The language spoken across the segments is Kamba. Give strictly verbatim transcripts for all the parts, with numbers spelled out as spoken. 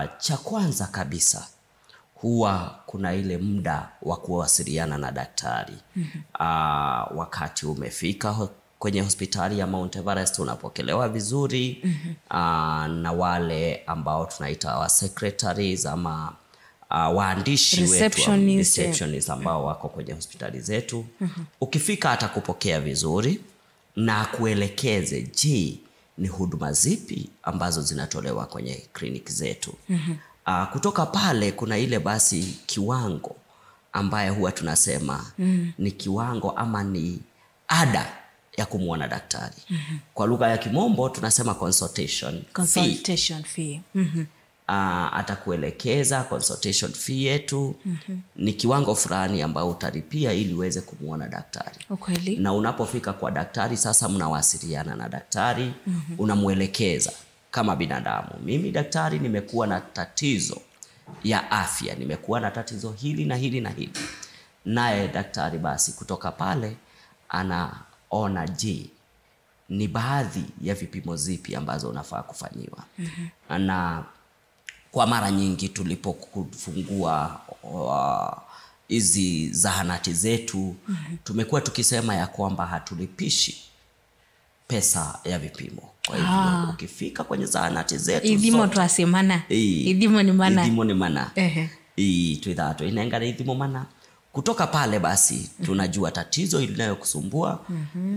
Cha kwanza kabisa, huwa kuna ile muda wa kuwasiliana na daktari. Ah, wakati umefika ho-, kwenye hospitali ya Mount Everest, unapokelewa vizuri, ah, na wale ambao tunaita wa secretaries ama, ah, waandishi wetu wa Receptionist, eh. Receptionist ambao wako kwenye hospitali zetu. Ukifika, atakupokea vizuri na akuelekeze, je, ni huduma zipi ambazo zinatolewa kwenye kliniki zetu. Ah, kutoka pale kuna ile basi kiwango ambaye huwa tunasema ni kiwango ama ni ada ya kumwona daktari. Kwa lugha ya Kimombo tunasema consultation fee. Consultation fee. Ah, atakuelekeza consultation fee yetu ni kiwango fulani ambao utalipia ili uweze kumwona daktari. Ukweli. Na unapofika kwa daktari, sasa mnawasiliana na daktari, unamwelekeza kama binadamu, "Mimi daktari, nimekuwa na tatizo ya afya, nimekuwa na tatizo hili na hili na hili." Naye daktari basi kutoka pale anaona, je, ni baadhi ya vipimo zipi ambazo unafaa kufanyiwa. Na kwa mara nyingi tulipofungua, uh, hizi zahanati zetu, tumekuwa tukisema ya kwamba hatulipishi pesa ya vipimo. Kwa hivyo, ukifika kwenye zahanati zetu ithimo zote, twasimana. Ithimo nĩ mana. Ithimo nĩ mana. Ehe. Ĩĩ, twĩthaa tũinengane ithimo mana. Kutoka pale basi, tunajua tatizo linayokusumbua,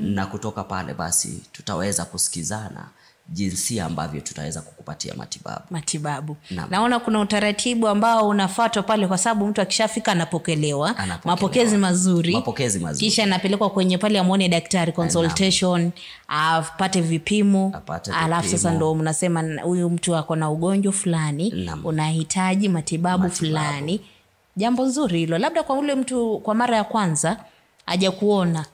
na kutoka pale basi, tutaweza kusikizana jinsi ambavyo tutaweza kukupatia matibabu. Matibabu. Naam. Naona kuna utaratibu ambao unafuatwa pale, kwa sababu mtu akishafika anapokelewa. Anapokelewa. Mapokezi mazuri. Mapokezi mazuri. Kisha anapelekwa kwenye pale amwone daktari, consultation, apate vipimo. Apate vipimo. Alafu sasa ndo mnasema, "Huyu mtu ako na ugonjwa fulani, unahitaji matibabu fulani." Jambo nzuri hilo. Labda kwa ule mtu kwa mara ya kwanza hajakuona,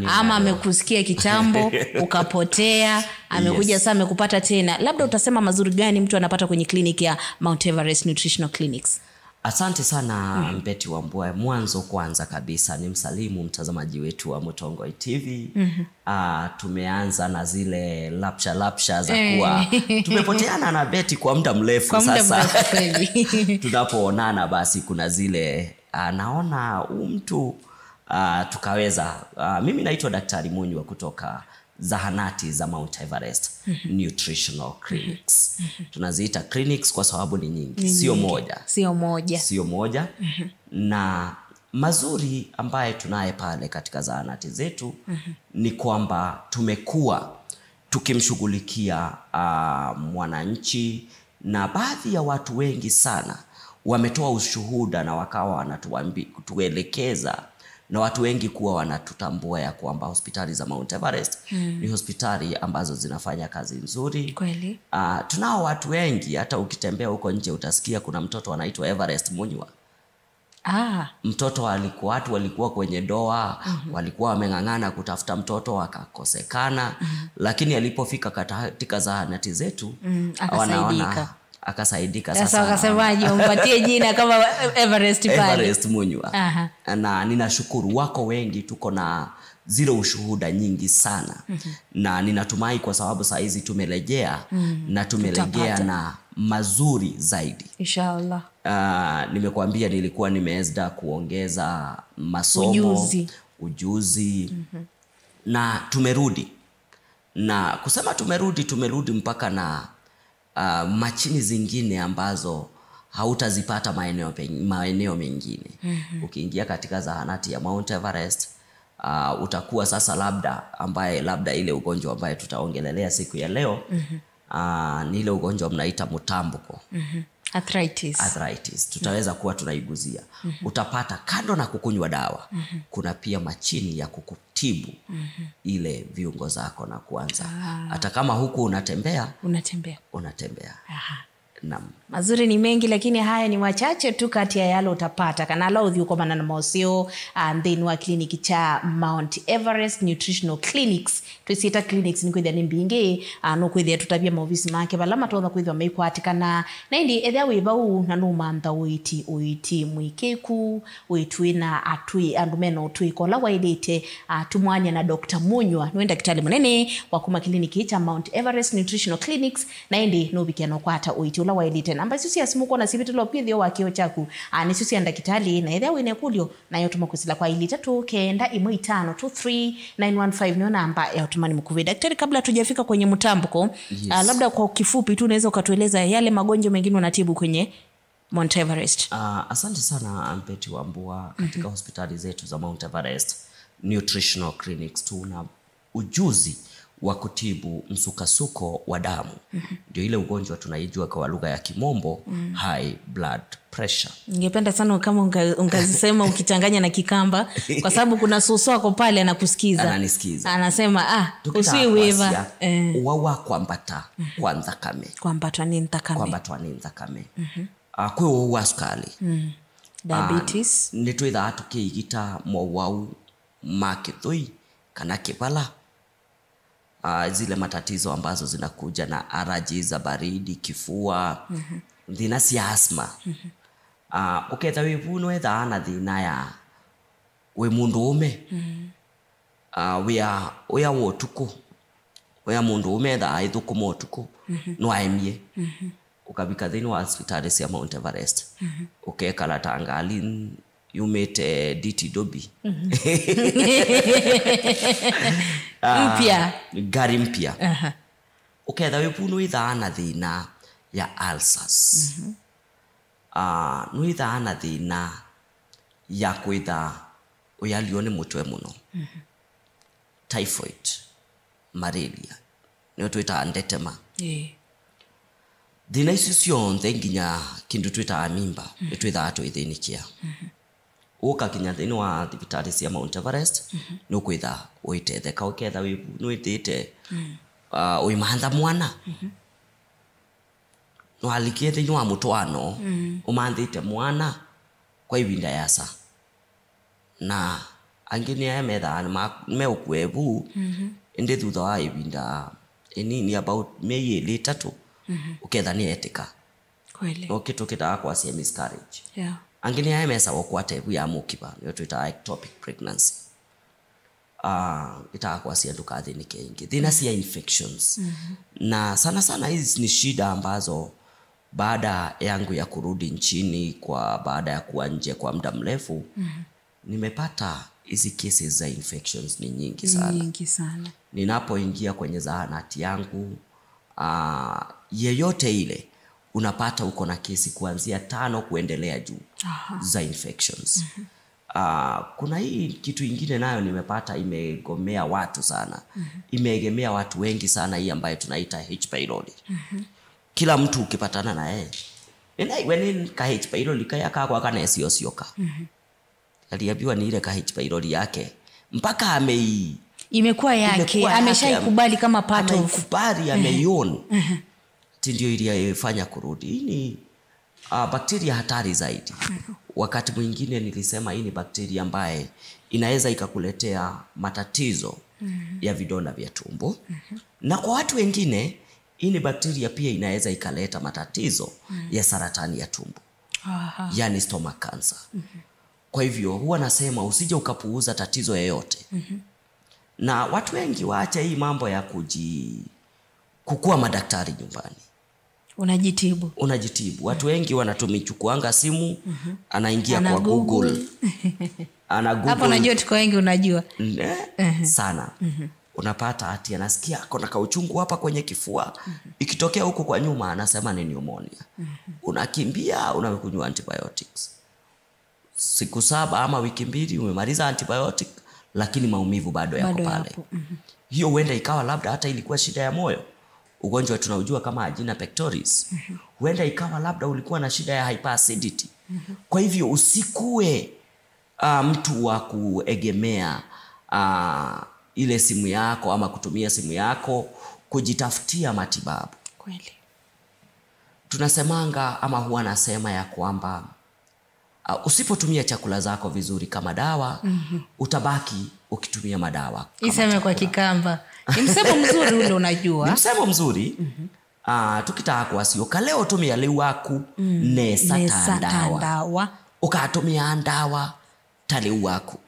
ama amekusikia kitambo, ukapotea, amekuja sasa, amekupata tena. Labda utasema mazuri gani mtu anapata kwenye kliniki ya Mount Everest Nutritional Clinics? Asante sana, Betty Wambua. Mwanzo kwanza kabisa ni msalimu mtazamaji wetu wa Mutongoi T V. Ah, tumeanza na zile lapsha lapsha za kuwa tumepoteana na Betty kwa muda mrefu sasa. Kwa muda mrefu kweli. Tunapoonana basi kuna zile, ah, naona huu mtu, ah, tukaweza, ah, mimi naitwa Daktari Munywa kutoka zahanati za Mount Everest Nutritional Clinics. Tunaziita clinics kwa sababu ni nyingi, sio moja. Sio moja. Sio moja. Na mazuri ambaye tunaye pale katika zahanati zetu ni kwamba tumekuwa tukimshughulikia, ah, mwananchi, na baadhi ya watu wengi sana wametoa ushuhuda na wakawa wanatuambi-, kutuelekeza, na watu wengi kuwa wanatutambua ya kwamba hospitali za Mount Everest ni hospitali ambazo zinafanya kazi nzuri. Kweli. Ah, tunao watu wengi, hata ukitembea huko nje utasikia kuna mtoto anaitwa Everest Munywa. Ah. Mtoto alikuwa, watu walikuwa kwenye doa, walikuwa wameng'ang'ana kutafuta mtoto, akakosekana, lakini alipofika katika zahanati zetu, wanaona, akasaidika. Akasaidika. Sasa sasa wakasemaje, umpatie jina kama Everest pale? Everest Munywa. Aha. Na ninashukuru wako wengi, tuko na zile ushuhuda nyingi sana. Na ninatumai kwa sababu saa hizi tumerejea, na tumerejea na mazuri zaidi. Inshallah. Ah, nimekuambia nilikuwa nimeenda kuongeza masomo, ujuzi. Ujuzi. Na tumerudi. Na kusema tumerudi, tumerudi mpaka na, ah, machini zingine ambazo hautazipata maeneo peng-, maeneo mengine. Ukiingia katika zahanati ya Mount Everest, ah, utakuwa sasa labda ambaye, labda ile ugonjwa ambaye tutaongelelea siku ya leo, ah, ni ile ugonjwa mnaita mtambuko. Arthritis. Arthritis. Tutaweza kuwa tunaiguzia. Utapata kando na kukunywa dawa, kuna pia machini ya kukutibu ile viungo zako na kuanza. Hata kama huku unatembea, unatembea. Unatembea. Aha. Naam. Mazuri ni mengi, lakini haya ni machache tu kati ya yale utapata kana ala ũthiũkomana na moseo, ah, nthĩnĩ wa kliniki cha Mount Everest Nutritional Clinics. Twĩsyĩta clinics nĩkwĩthĩa nĩ mbingĩ, ah, nũkwĩthĩa tũtavya maovisi make vala matonya kwĩthĩwa maikwatĩkana. Na ĩndĩ ethĩa wĩ vau na nũmantha ũiti, ũiti mũĩkĩĩku, ũitwĩ na atwĩ, andũ mena ũtwĩko ũla waĩlĩte, ah, tumwany'a na Doctor Munywa. Nĩwe ndakĩtalĩ mũnene wa kuma kliniki cha Mount Everest Nutritional Clinics, na ĩndĩ nũvikĩa na ũkwata ũiti ũla waĩlĩte. Namba isu sya simũ kwona sivĩtĩlwa kwĩthĩo wa kĩo kyaku, a, nĩsyo sya ndakĩtalĩ, na ethĩa wĩna ĩkũlyo, nayo tũma kũsila kwa ilĩ itatũ kenda ĩmwe itano two three nine one five nĩyo namba ya ũtũmani mũkuvĩ. Daktari, kabla tujafika kwenye mtambuko, yes, ah, labda kwa kifupi tu unaweza ukatueleza yale magonjwa mengine unatibu kwenye Mount Everest? Ah, asante sana, Ampeti Wambua. Katika hospitali zetu za Mount Everest Nutritional Clinics tuna ujuzi wa kutibu msukasuko wa damu. Ndio ile ugonjwa tunaijua kwa lugha ya Kimombo, high blood pressure. Ningependa sana kama unga- ungazisema ukichanganya na Kikamba, kwa sababu kuna susu wako pale anakusikiza. Ananisikiza. Anasema, ah, Tukitaka usiwi wĩva. Kwasia, eh, ũwau wa kwambata kwa nthakame. Kwambatwa nĩ nthakame. Kwambatwa nĩ nthakame. Ah, kwĩ ũwau wa sukali. Diabetes. Ah, nĩtwĩthaa tũkĩigita mowau ma kĩthũi kana kĩvala. Ah, zile matatizo ambazo zinakuja na allergies za baridi, kifua, thĩna cia asthma. Ah, ũketha wĩ vu nĩwethaa na thĩna ya wĩ mũndũ ũme. Ah, wĩa, wĩa wa ũtukũ. Wĩa mũndũ ũme ethaa aithũkũma ũtukũ, nĩwaemie. Ũkavika thĩinĩ wa hospitali sya Mount Everest. Ũkekala ta ngalĩ yumĩte D T Dobi. Ah, mpya. Ngari mpya. Aha. Ũketha wĩ vu nĩwĩthaa na thĩna ya ulcers. Ah, nĩwĩthaa na thĩna ya kwĩtha ũyalio nĩ mũtwe mũno. Typhoid, malaria, nĩyo twĩtaa ndetema. Ĩĩ. Thĩna icio syonthe nginya kĩndũ twĩtaa mimba, nĩtwĩthaa tũithĩnĩkĩa. Ũkakinya thĩinĩ wa thibitarĩ sya Mount Everest, nĩũkwĩtha ũitetheka, ũketha wĩ vu nĩwĩthĩĩte, ah, ũimantha mwana. Nĩwalikie thĩinĩ wa mũtwaano, ũmanthĩte mwana kwa ĩvinda yasa. Na angĩ nĩ aya methaa nĩ ma- meũkua ĩvu, ĩndĩ thutha wa ĩvinda ĩnini, about myei ĩlĩ ĩtatũ, ũketha nĩetĩka. Kweli. No kĩtũ kĩtaa kwasya miscarriage. Yeah. Angĩ nĩ aya mesawa ũkwata ĩvu ya mũkiva, nĩyo twĩtaa ectopic pregnancy. Ah, ĩtaa kwasya ndũkathĩnĩke ĩngĩ. Thĩna cia infections. Na sana sana hizi ni shida ambazo baada yangu ya kurudi nchini kwa baada ya kuwa nje kwa muda mrefu, nimepata hizi cases za infections ni nyingi sana. Nyingi sana. Ninapoingia kwenye zahanati yangu, ah, yeyote ile, unapata uko na kesi kuanzia tano kuendelea juu, aha, za infections. Ah, kuna hii kitu ingine nayo nimepata imegomea watu sana. Imeegemea watu wengi sana, hii ambayo tunaita H. pylori. Kila mtu ukipatana na yeye, "Nĩnaĩw'a nĩ ka H. pylori kaya kakwa kanesyosyoka." Aliambiwa ni ile ka H. pylori yake. Mpaka amei- Imekuwa yake, imekuwa yake, ameshaikubali kama part of. Ameikubali, ameion. Ati ndio ilifanya kurudi. Hii ni, ah, bakteria hatari zaidi. Wakati mwingine nilisema hii ni bakteria ambaye inaweza ikakuletea matatizo ya vidonda vya tumbo. Na kwa watu wengine, hii ni bakteria pia inaweza ikaleta matatizo ya saratani ya tumbo. Aha. Yani stomach cancer. Kwa hivyo, huwa nasema usije ukapuuza tatizo yeyote. Na watu wengi waache hii mambo ya kuji- kukuwa madaktari nyumbani. Unajitibu. Unajitibu. Watu wengi wanatumichukuanga simu, anaingia kwa Google. Ana Google. Hapo najua tuko wengi unajua. Ne? Sana. Unapata ati anasikia ako na kauchungu hapa kwenye kifua. Ikitokea huko kwa nyuma anasema ni pneumonia. Unakimbia, unakunywa antibiotics. Siku saba ama wiki mbili umemaliza antibiotic, lakini maumivu bado yako pale. Bado yapo. Hiyo huenda ikawa labda hata ilikuwa shida ya moyo, ugonjwa tunaujua kama angina pectoris. Huenda ikawa labda ulikuwa na shida ya hyperacidity. Kwa hivyo usikue, ah, mtu wa kuegemea, ah, ile simu yako ama kutumia simu yako kujitafutia matibabu. Kweli. Tunasemanga ama huwa nasema ya kwamba, uh, usipotumia chakula zako vizuri kama dawa, utabaki ukitumia madawa kama chakula. Iseme kwa Kikamba. Ni msemo mzuri ule, unajua. Ni msemo mzuri. Ah, tukitaka kwasya, ũkalea ũtũmĩa lĩu waku nesa ta ndawa. Nesa ta ndawa. Ũkatũmĩa ndawa ta lĩu waku.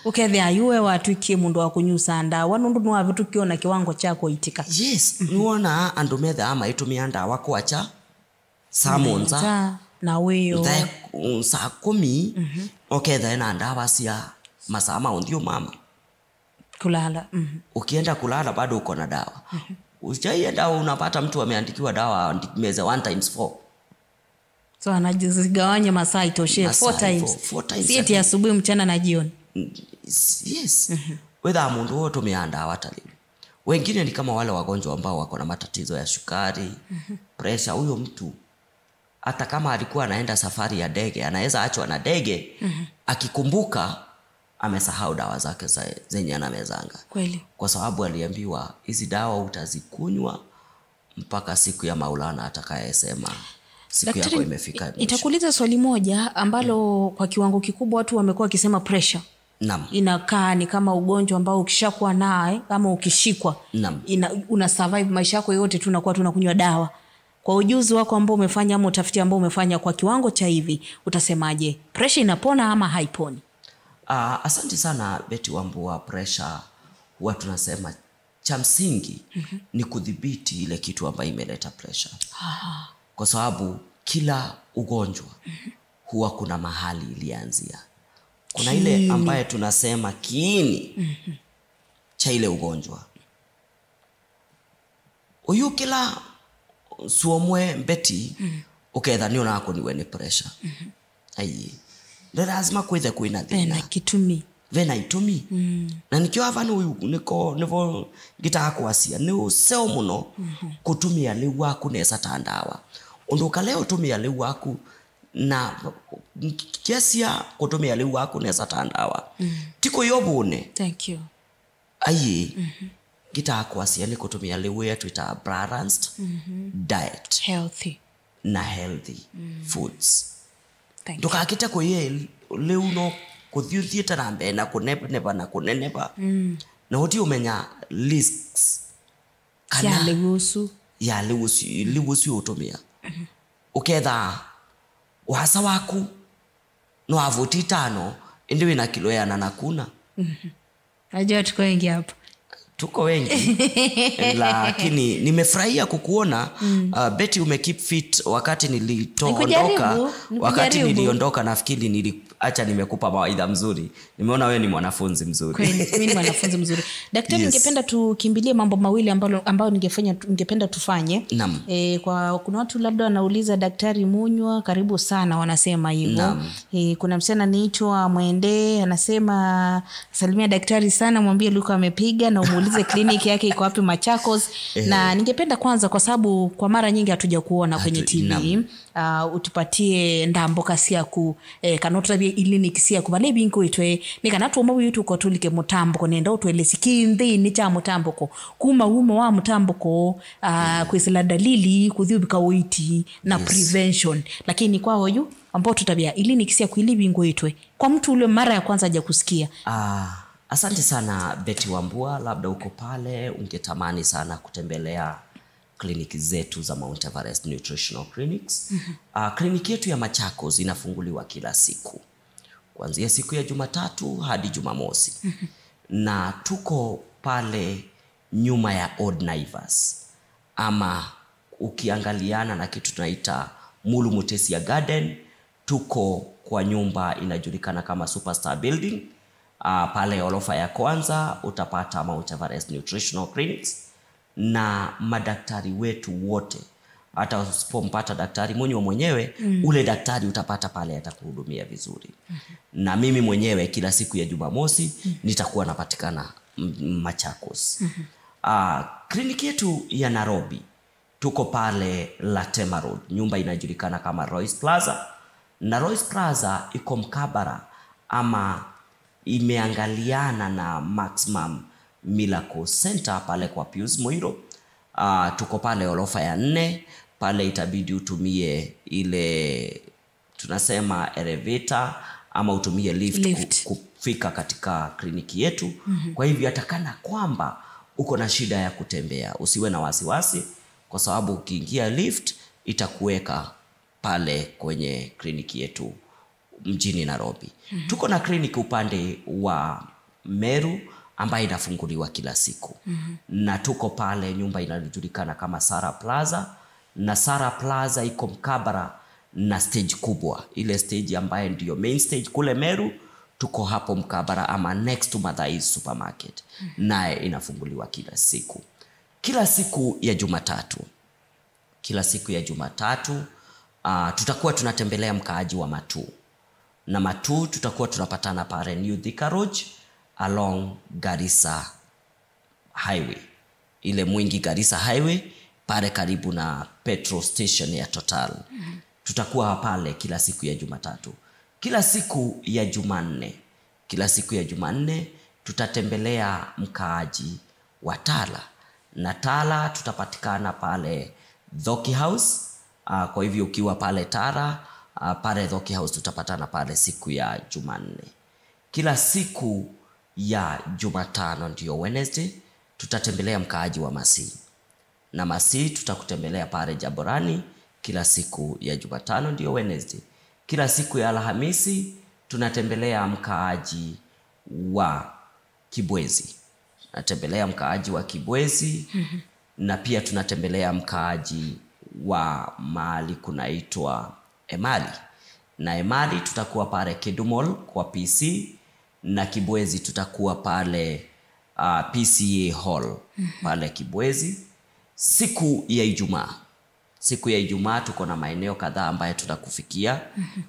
Ũkethĩa yu we watw'ĩkie mũndũ wa kũnyusaa ndawa nũndũ nĩwavĩtũkie ona kĩwango kya kũitĩka. Yes, nĩwonaa andũ methaa maitũmĩa ndawa kwakya, Saa mũonza, Na wĩo. Thaa, mm, saa kũmi, ũketha ena ndawa sya masaa ma ũnthiũ mama. Kulala. Mhm. Ukienda kulala bado uko na dawa. Usijaienda unapata mtu ameandikiwa dawa andi- meze one times four. So anajizigawanya masaa itoshe four Masaa times. Four, four times Si a eti day. Asubuhi, mchana na jioni. Yes. Wetha mũndũ ũtũmĩaa ndawa ta rĩu. Wengine ni kama wale wagonjwa ambao wako na matatizo ya sukari, pressure. Huyo mtu hata kama alikuwa anaenda safari ya ndege, anaweza achwa na ndege akikumbuka amesahau dawa zake za- zenye anamezanga, Kweli. kwa sababu aliambiwa hizi dawa utazikunywa mpaka siku ya Maulana atakayesema siku yako Daktari, imefika mwisho. Nitakuuliza swali moja ambalo kwa kiwango kikubwa watu wamekuwa wakisema pressure. Naam. Inakaa ni kama ugonjwa ambao ukishakuwa naye ama ukishikwa, Naam. ina, una survive maisha yako yote tu unakuwa tu unakunywa dawa. Kwa ujuzi wako ambao umefanya ama utafiti ambao umefanya, kwa kiwango cha hivi, utasemaje? Pressure inapona ama haiponi? Ah, asante sana Betty Wambua. Pressure huwa tunasema cha msingi ni kudhibiti ile kitu ambayo imeleta pressure, kwa sababu kila ugonjwa huwa kuna mahali ilianzia. Kuna ile ambaye tunasema kiini cha ile ugonjwa. Ũyũkĩla suomwe Betty, ũketha nĩ ũnakũniwe nĩ pressure. Aiĩ. Nĩ lazima kwĩthe kwĩna Vena thĩna. Kitumi. Vena itumi. Na nĩkĩo ava nĩ ũyũ nĩko nĩvo ngĩtaa kwasya nĩ ũseo mũno kũtũmĩa lĩu waku nesa ta ndawa. Ũndũ ũkalea ũtũmĩa lĩu waku na kĩasya kũtũmĩa lĩu waku nesa ta ndawa. Ti kũyovũne. Thank you. Aiĩ, ngĩtaa kwasya nĩ kũtũmĩa lĩu ĩya twĩtaa balanced diet Healthy. Na healthy foods. Thank you. Ndũkakĩte kũyĩa lĩu no kũthiũthiĩte na mbee na kũnenepa na kũnenepa. Na ũti ũmenya risks Sya lĩu ũsu. Ya lĩu ũsu, lĩu ũsu ũtũmĩa. Ũkethaa wasa waku no avuti itano, ĩndĩ wĩna kilo ĩana na kuna. Najua tuko wengi hapa. Tuko wengi. Lakini nimefurahia kukuona. Uh, Betty, umekeep fit. Wakati nilitoondoka, Nikujaribu, wakati nikujaribu. Niliondoka, nafikiri niliacha nimekupa mawaidha mzuri. Nimeona wewe ni mwanafunzi mzuri. Kweli, mimi ni mwanafunzi mzuri. Daktari, Yes. Ningependa tukimbilie mambo mawili ambayo, ambayo ningefanya, ningependa tufanye. Naam. E, kwa kuna watu labda wanauliza, Daktari Munywa, karibu sana, wanasema hivyo. Naam. E, kuna msichana anaitwa Mwende anasema, "Salimia daktari sana, mwambie Luka amepiga na umuulize kliniki yake iko wapi Machakos." Na ningependa kwanza, kwa sababu kwa mara nyingi hatuja kuona kwenye Hatu- T V. Naam. Uh, ũtũpatie ndambũka syaku, eh, kana ũtũtavye iliniki syaku vala ivingũĩtwe, nĩ kana tũũma wĩũ tũko tũlike mũtambũko, nenda ũtũelesye kĩ nthĩnĩ kya mũtambũko, kuma umo wa mũtambũko, uh, kwĩsĩla dalili, kũthi ũvika ũiiti na prevention. Lakini kwa oyu ambao tũtavya iliniki syaku ili ivingũĩtwe, kwa mtu ule mara ya kwanza hajakusikia. Ah, asante sana Betty Wambua, labda uko pale ungetamani sana kutembelea kliniki zetu za Mount Everest Nutritional Clinics. Ah, kliniki yetu ya Machakos inafunguliwa kila siku kuanzia siku ya Jumatatu hadi Jumamosi. Na tuko pale nyuma ya Old Naivas, ama ukiangaliana na kitu tunaita Mulu Mutesia Garden, tuko kwa nyumba inajulikana kama Superstar Building. Ah, pale orofa ya kwanza utapata Mount Everest Nutritional Clinics na madaktari wetu wote. Hata usipompata daktari mwenyewe mwenyewe, ule daktari utapata pale atakuhudumia vizuri. Na mimi mwenyewe kila siku ya Jumamosi nitakuwa napatikana, mm, Machakos. Ah, kliniki yetu ya Nairobi tuko pale Latema Road, nyumba inajulikana kama Royce Plaza. Na Royce Plaza iko mkabara ama imeangaliana na Maximum Miracle Center pale kwa Pius Muiro. Ah, tuko pale orofa ya nne, pale itabidi utumie ile tunasema elevator ama utumie lift, Lift. Ku, kufika katika kliniki yetu. Kwa hivyo hata kana kwamba uko na shida ya kutembea, usiwe na wasiwasi, kwa sababu ukiingia lift itakuweka pale kwenye kliniki yetu mjini Nairobi. Tuko na kliniki upande wa Meru ambayo inafunguliwa kila siku. Na tuko pale nyumba inayojulikana kama Sarah Plaza. Nasara Plaza iko mkabara na stage kubwa, ile stage ambaye ndio main stage kule Meru, tuko hapo mkabara ama next to Mathai's Supermarket, naye inafunguliwa kila siku, kila siku ya Jumatatu. Kila siku ya Jumatatu, ah, tutakuwa tunatembelea mkaaji wa Matuu, na Matuu tutakuwa tunapatana pale New Thika Road along Garissa Highway, ile Mwingi Garissa Highway, pale karibu na petrol station ya Total. Tutakuwa pale kila siku ya Jumatatu. Kila siku ya Jumanne, kila siku ya Jumanne tutatembelea mkaaji wa Tala, na Tala tutapatikana pale Thoki House. Ah, kwa hivyo ukiwa pale Tala, ah, pale Thoki House tutapatana pale siku ya Jumanne. Kila siku ya Jumatano, ndio Wednesday, tutatembelea mkaaji wa Masii. Na Masii tutakutembelea pale Jaborani kila siku ya Jumatano, ndio Wednesday. Kila siku ya Alhamisi tunatembelea mkaaji wa Kibwezi. Natembelea mkaaji wa Kibwezi, na pia tunatembelea mkaaji wa mahali kunaitwa Emali. Na Emali tutakuwa pale Kedu Mall kwa P C, na Kibwezi tutakuwa pale, ah, P C A Hall pale Kibwezi siku ya Ijumaa. Siku ya Ijumaa tuko na maeneo kadhaa ambayo tutakufikia.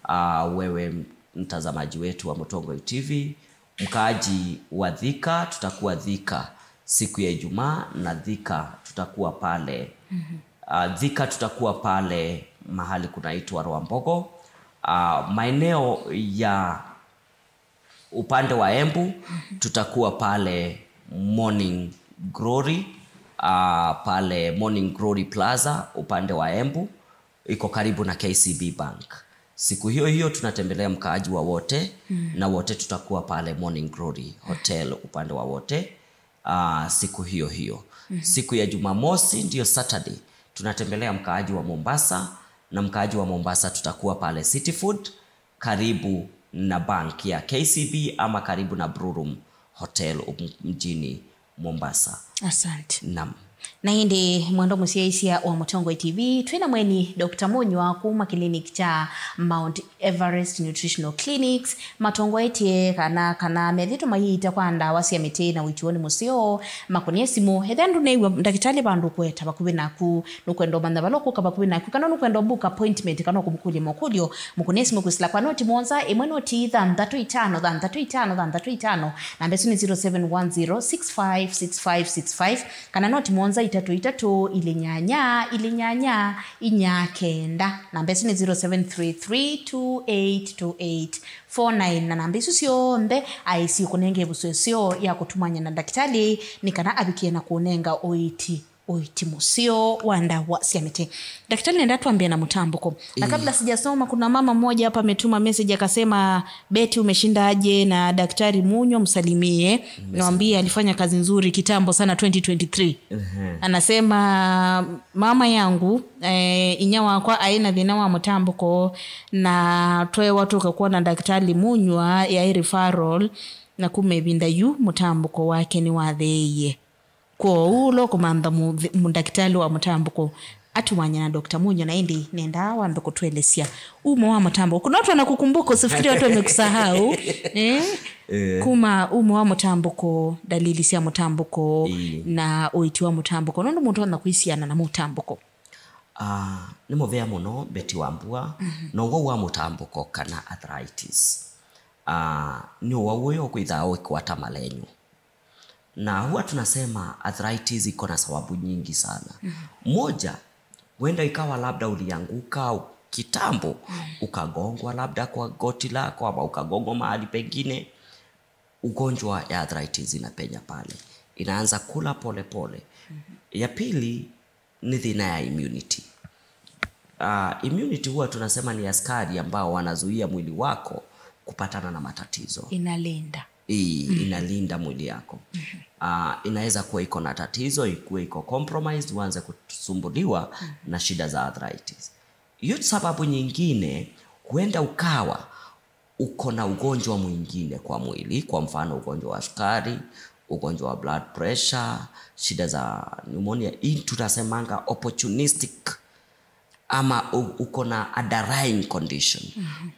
Ah, wewe mtazamaji wetu wa Mutongoi T V, mkaaji wa Thika, tutakuwa Thika siku ya Ijumaa, na Thika tutakuwa pale, ah, Thika tutakuwa pale mahali kunaitwa Rwambogo. Ah, maeneo ya upande wa Embu, tutakuwa pale Morning Glory, ah, pale Morning Glory Plaza upande wa Embu, iko karibu na K C B Bank. Siku hiyo hiyo tunatembelea mkaaji wa Wote, na Wote tutakuwa pale Morning Glory Hotel upande wa Wote, ah, siku hiyo hiyo. Siku ya Jumamosi, ndio Saturday, tunatembelea mkaaji wa Mombasa, na mkaaji wa Mombasa tutakuwa pale City Food karibu na bank ya K C B ama karibu na Brew Room Hotel, um, mjini Mombasa. Asante. Naam. Na ĩndĩ mwendwa mũsyaĩĩsya wa Mũtongoi T V, twĩ na mweni Doctor Munywa kuma clinic kya Mount Everest Nutritional Clinics, matongoetye kana, kana methĩtwe mayĩĩta kwa ndawa sya mĩtĩ na ũiiti woni mũseo, makũnĩe simũ. Ethĩa ndũneew'a ndakĩtalĩ vandũ ũkweta vakuvĩ naku, nũkwenda ũmanya vala ũkũka vakuvĩ naku, kana nũkwenda ũbook appointment, kana ũkũmũkũlya makũlyo, mũkũnĩe simũ kwĩsĩla kwa noti mũonza ĩmwe noti thanthatũ itano thanthatũ itano thanthatũ itano. Namba ĩsu nĩ zero seven one zero six five six five six five, kana noti mũonza itatũ itatũ ilĩ nyanya ilĩ nyanya inya kenda. Namba ĩsu nĩ zero seven three three two eight two eight four nine, na namba isu syonthe aĩsi ũkũnenge ĩvuso ĩseo ya kũtumany'a na ndakĩtalĩ nĩ kana avikie na kũũnenga ũiiti, ũiiti mũseo wa ndawa sya mĩtĩ. Ndakĩtalĩ, nenda twambie na mũtambũko. Na kabla sijasoma, kuna mama mmoja hapa ametuma message akasema, "Betty, umeshindaje na Daktari Munyo? Msalimie. Mwambie alifanya kazi nzuri kitambo sana, twenty twenty-three." Ehe. Anasema, "Mama yangu, eh, inya wakwa aĩ na thĩna wa mũtambũko, na twewa tũka kwona Daktari Munywa yaĩ referral, na kuma ĩvinda yu mũtambũko wake nĩwatheeie." Kwoou ũla ũkũmantha mũ-, mũndakĩtalĩ wa mũtambũko atumany'a na Doctor Munywa, na ĩndĩ nendaa wambe kũtũelesya umo wa mũtambũko. Kuna watu wanakukumbuka, usifikiri watu wamekusahau. Eh? Eh. Kuma umo wa mũtambũko, dalili sya mũtambũko, ĩĩ, na ũiiti wa mũtambũko. Nũndũ mũndũ ona kwĩsiana na mũtambũko. Ah, nĩ mũvea mũno Betty Wambua, mhm, na ũwau wa mũtambũko kana arthritis. Ah, nĩ ũwau ũyũ ũkwĩthaa ũikwata malenyũ. Na huwa tunasema arthritis iko na sababu nyingi sana. Mhm. Moja, huenda ikawa labda ulianguka u-, kitambo, mhm, ukagongwa labda kwa goti lako ama ukagongwa mahali pengine. Ugonjwa ya arthritis inapenya pale. Inaanza kula pole pole. Mhm. Ya pili, ni thĩna ya immunity. Ah, immunity huwa tunasema ni askari ambao wanazuia mwili wako kupatana na matatizo. Inalinda. Ii, mm, inalinda mwili yako. Mhm. Ah, inaweza kuwa iko na tatizo, ikuwe iko compromised, uanze kusumbuliwa, mhm, na shida za arthritis. Hiyo sababu nyingine, huenda ukawa uko na ugonjwa mwingine kwa mwili, kwa mfano ugonjwa wa sukari, ugonjwa wa blood pressure, shida za pneumonia. Hii tunasemanga opportunistic ama u- uko na underlying condition.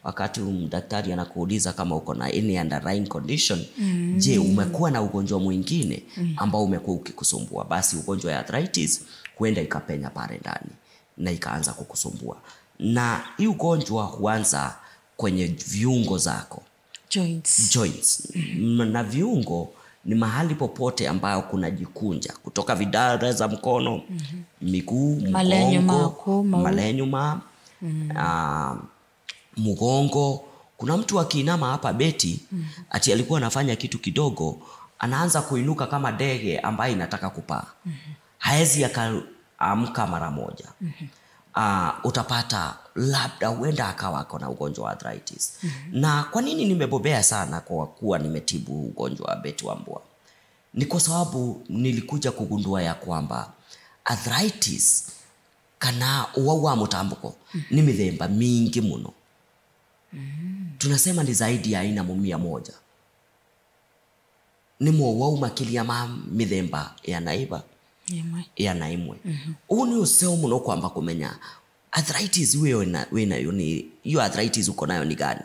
Wakati um- daktari anakuuliza kama uko na any underlying condition, je, umekuwa na ugonjwa mwingine ambao umekuwa ukikusumbua? Basi ugonjwa ya arthritis huenda ikapenya pale ndani na ikaanza kukusumbua. Na hii ugonjwa huanza kwenye viungo zako. Joints. Joints. M- na viungo ni mahali popote ambayo kunajikunja, kutoka vidara za mkono, miguu, malenyo mgongo, maku mau- malenyo ma ah, mgongo. Kuna mtu akiinama hapa, Beti, ati alikuwa anafanya kitu kidogo, anaanza kuinuka kama ndege ambaye inataka kupaa. Haezi akaamka mara moja. Ah, utapata labda huenda akawa ako na ugonjwa wa arthritis. Na kwa nini nimebobea sana kwa kuwa nimetibu ugonjwa wa Beti wa mbua? Ni kwa sababu nilikuja kugundua ya kwamba arthritis kana ũwau wa mũtambũko nĩ mĩthemba mingĩ mũno. Tunasema ni zaidi ya aina mia moja. Nĩ mowau makĩlya ma mĩthemba ĩana ĩva? Ĩmwe. Ĩana ĩmwe. Ũu nĩ ũseo mũno kwamba kũmenya arthritis wĩyo na- wĩ nayo nĩ, hiyo arthritis uko nayo ni gani.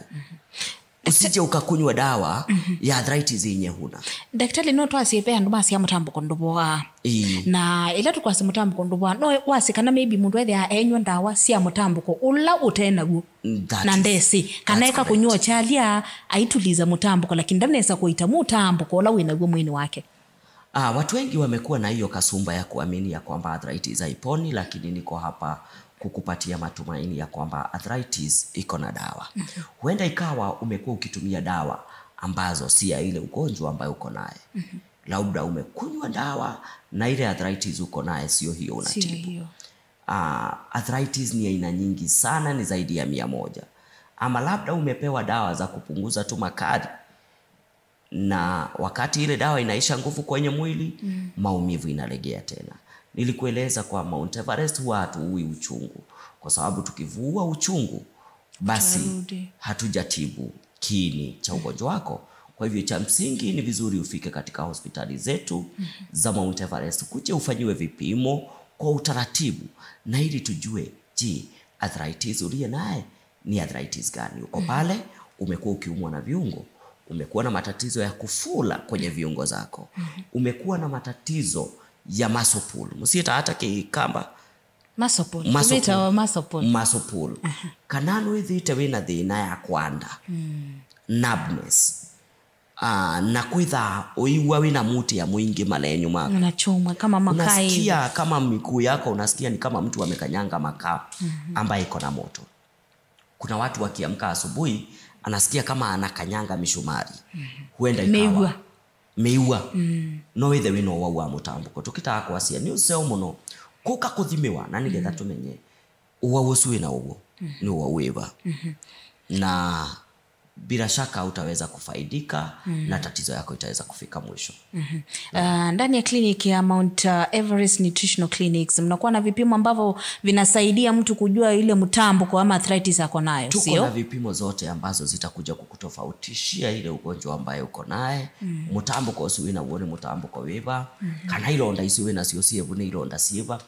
Usije ukakunywa dawa ya arthritis yenye huna. Daktari, no twasye ve andũ masya mũtambũko ndũvoaa. Ĩĩ. Na ĩla tũkwasya mũtambũko ndũvoaa, no wasye kana maybe mũndũ ethĩa enywa ndawa sya mũtambũko ũla ũte naw'o. That na is- ndesĩ kana that's eka correct. Kũnywa chalya aituliza mũtambũko, lakini ndanesa kũita mũtambũko ũla wĩ naw'o mwĩnĩ wake. Ah, watu wengi wamekuwa na hiyo kasumba ya kuamini ya kwamba arthritis haiponi, lakini niko hapa kukupatia matumaini ya kwamba arthritis iko na dawa. Huenda ikawa umekuwa ukitumia dawa ambazo si ya ile ugonjwa ambayo uko naye. Labda umekunywa dawa na ile arthritis uko naye sio hiyo unatibu. Hiyo. Ah, arthritis ni aina nyingi sana, ni zaidi ya mia moja. Ama labda umepewa dawa za kupunguza tu makali, na wakati ile dawa inaisha nguvu kwenye mwili, maumivu inalegea tena. Nilikueleza kwa Mount Everest huwa hatuui uchungu, kwa sababu tukivuua uchungu, basi hatujatibu kiini cha ugonjwa wako. Kwa hivyo cha msingi ni vizuri ufike katika hospitali zetu za Mount Everest, kuje ufanyiwe vipimo kwa utaratibu, na ili tujue, je, arthritis uliye naye ni arthritis gani? Uko pale, umekuwa ukiumwa na viungo, umekuwa na matatizo ya kufula kwenye viungo zako, umekuwa na matatizo ya muscle pull, mũsyĩta ata Kĩkamba? Muscle pull. Muscle pull. Tũmĩtawa muscle pull. Muscle pull. Kana nĩwĩthĩĩte wĩna thĩna ya kwanda, numbness, ah, na kwĩtha ũiw'a wĩna mũtĩa mwingĩ malenyo maku. Unachomwa kama makaa hivi. Unasikia kama miguu yako, unasikia ni kama mtu amekanyanga makaa ambaye iko na moto. Kuna watu wakiamka asubuhi, anasikia kama anakanyanga mishumari. Huenda ikawa mĩiwa. Mĩiwa. No wĩthe wĩna ũwau wa mũtambũko. Tũkĩtaa kwasya nĩ ũseo mũno kũka kũthimĩwa na nĩgetha tũmenye ũwau ũsu wĩna ũw'o nĩ ũwau wĩva. Na bila shaka utaweza kufaidika na tatizo yako itaweza kufika mwisho. Uh, ndani ya clinic ya Mount, uh, Everest Nutritional Clinics, mnakuwa na vipimo ambavyo vinasaidia mtu kujua ile mtambuko ama arthritis ako nayo, sio? Tuko na vipimo zote ambazo zitakuja kukutofautishia ile ugonjwa ambayo uko naye. Mtambuko ũsu wĩna w'o nĩ mtambuko wĩva, kana ilonda isu wĩna sio sievu nĩ ilonda siĩva.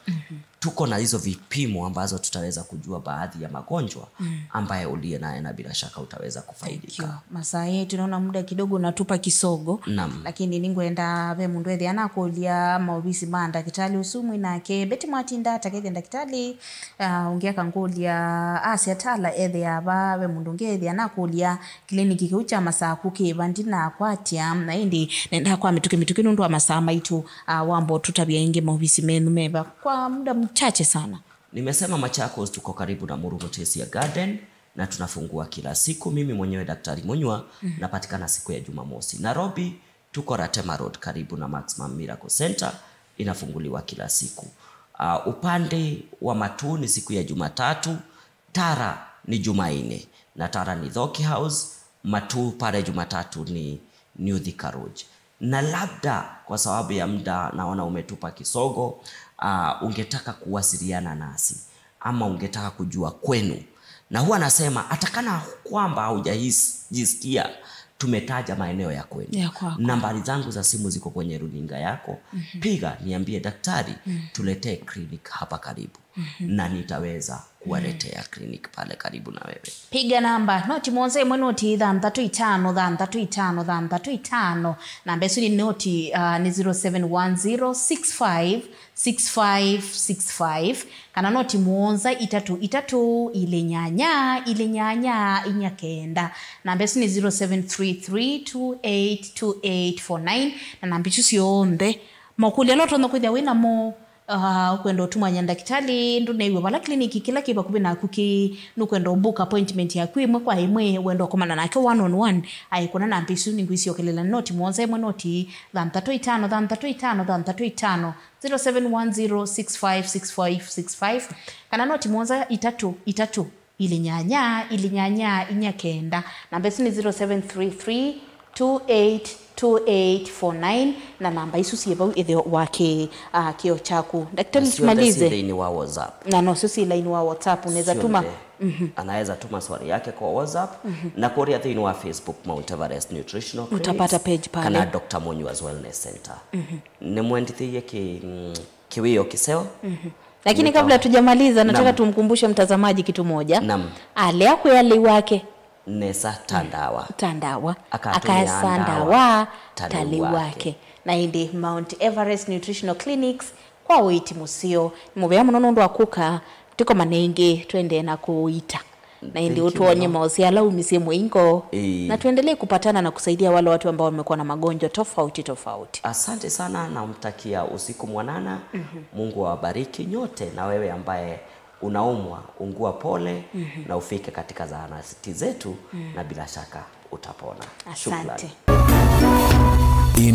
Tuko na hizo vipimo ambazo tutaweza kujua baadhi ya magonjwa ambayo uliye naye, na bila shaka utaweza kufaidika. Thank you. Masaa yetu, naona muda kidogo unatupa kisogo. Naam. Lakini ningwenda ve mũndũ ethĩa anakũlya maovisi ma ndakĩtalĩ ũsu mwĩ nake. Beti Mwatinda atakethya ndakĩtalĩ, ah, ũngĩ akangũlya asya tala ethĩa va, ve mũndũ ũngĩ ethĩa anakũlya kĩliniki kĩu kya Masaku kĩva, ndinakwatya, na ĩndĩ nendaa kwa mĩtũkĩ mĩtũkĩ nũndũ wa masaa maitũ, ah, wamba ũtũtavya ĩngĩ maovisi menyu meva kwa muda mchache sana. Nimesema Machakos tuko karibu na Muru Mutesia Garden na tunafungua kila siku. Mimi mwenyewe Daktari Munywa napatikana siku ya Jumamosi. Nairobi tuko Ratema Road karibu na Maximum Miracle Center, inafunguliwa kila siku. Ah, upande wa Matuu ni siku ya Jumatatu, Tara ni Jumanne, na Tara ni Dhoki House, Matuu pale Jumatatu ni New Thika Road. Na labda kwa sababu ya muda naona umetupa kisogo, ah, ungetaka kuwasiliana nasi ama ungetaka kujua kwenu, na huwa nasema hata kana kwamba haujajisikia tumetaja maeneo ya kwenu, ya kwako. Nambari zangu za simu ziko kwenye runinga yako. Piga niambie, daktari, tuletee clinic hapa karibu. na nitaweza kuwaletea clinic pale karibu na wewe. Piga namba, noti mũonza ĩmwe noti thanthatũ itano, thanthatũ itano, thanthatũ itano. Namba ĩsu nĩ noti, uh, nĩ zero seven one zero six five six five six five, kana noti mũonza itatũ itatũ ilĩ nyanya ilĩ nyanya inya kenda. Namba ĩsu nĩ zero seven three three two eight two eight four nine, na namba isu syonthe, makũlyo ala ũtonya kwĩthĩa wĩ namo, uh, ũkwenda ũtumwa na ndakĩtalĩ, ndũneew'a vala kliniki kĩla kĩ vakuvĩ naku kĩ, nũkwenda ũbook appointment yaku ĩmwe kwa ĩmwe, wenda ũkomana nake one on one, aĩkũna namba isu nĩngwĩsyokelela, noti mũonza ĩmwe noti thanthatũ itano thanthatũ itano thanthatũ itano, zero seven one zero six five six five six five, kana noti mũonza itatũ itatũ ilĩ nyanya ilĩ nyanya inya kenda. Namba ĩsu nĩ zero seven three three two eight two eight four nine, na namba isu syĩ vau ĩtheo wa kĩ, uh, kĩo kyaku. Ndakĩtalĩ, na syonthe syĩ thĩinĩ wa WhatsApp. Na nosyo syĩ laini wa WhatsApp, unaweza tuma. Anaweza tuma swali yake kwa WhatsApp na kũria thĩinĩ wa Facebook, Mount Everest Nutritional Clinics, utapata page pale, kana Doctor Munyiwa's Wellness Center. Nĩmwendithĩie kĩ, mm, kĩwĩo kĩseo. Lakini kabla tujamaliza, nataka tumkumbushe mtazamaji kitu moja. Naam. Alea kwĩ alei wake. Nesa ta ndawa. Ta ndawa. Akatũmĩa akaesa ndawa ta lĩu wake. Na ĩndĩ Mount Everest Nutritional Clinics kwa ũiiti mũseo. Nĩ mũvea mũno nũndũ wa kũka, tũkomane ĩngĩ, twendee na kũũita. Na ĩndĩ ũtwony'e maũsĩ ala umisye mũingo. Ĩĩ. Na tuendelee kupatana na kusaidia wale watu ambao wamekuwa na magonjwa tofauti tofauti. Asante sana, namtakia usiku mwanana. Mungu awabariki nyote, na wewe ambaye unaumwa, ungua pole na ufike katika zahanati zetu, na bila shaka utapona. Asante. Shukrani.